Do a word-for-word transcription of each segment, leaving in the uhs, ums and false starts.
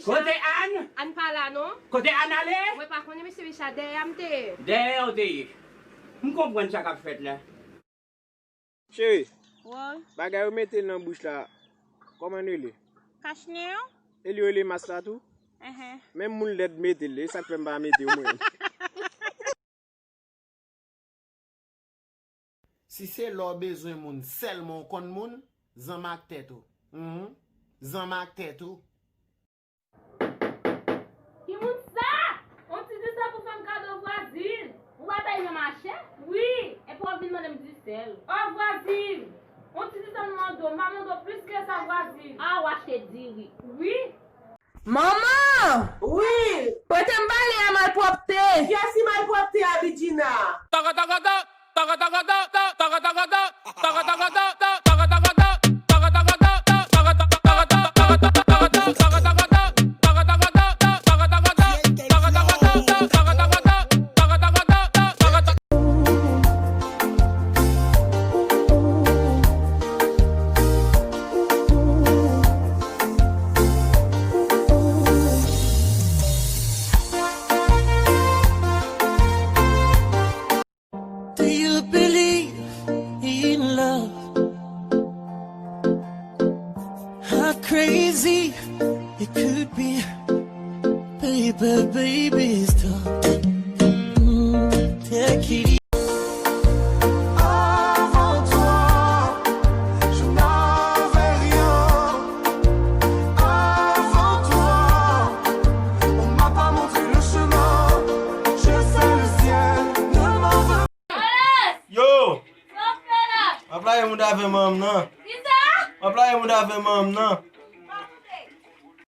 Kote Ann? Ann pa la non. Kote Ann ale? Mwen pa konnen mesye Richard, dèyè a m te ye. Dèyè a w te ye. M konprann sa k ap fèt la. Cheri, Woy. Bagay yo mete nan bouch la, kòman l rele? Kachnen an? E li rele mas la tou? Enhen. Menm moun lèd mete l, e sa k fè m pa mete w mwen. Si se lè w bezwen moun sèlman w konn moun, zanma ak tèt ou. Mhm. Zanma ak tèt ou. Ki moun sa? On ti disèl pou fè m kado vwazin. Ou pa bay nan mache? Wi. Epi w ap vin mande m disèl. O vwazin! On ti disèl m mande w, m pa mande w plis ke sa vwazin. A, w achte diri. Wi. Manman! Wi! Pote m pale a malpwòpte! Kiyès ki malpwòpte a, Bidjina? Do you believe in love? How crazy it could be. Baby, baby, stop. Mm, take it. Avant toi, je n'avais rien. Avant toi, on m'a pas montré le chemin. Je sais le ciel ne m'en veut. Yo! M ap lage mouda avè manman m nan. M ap lage mouda avè manman m nan.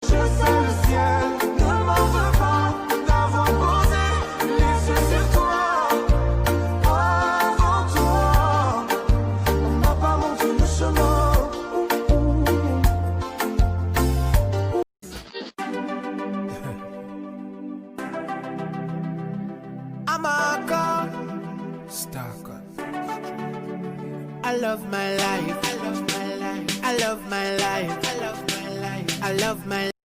Je sais le ciel ne m'en veut pas d'avoir posé les yeux sur toi. Avant toi, on m'a pas montré le chemin. Amaka. Star Cut. I love my life. I love my life. I love my life. I love my life. I love my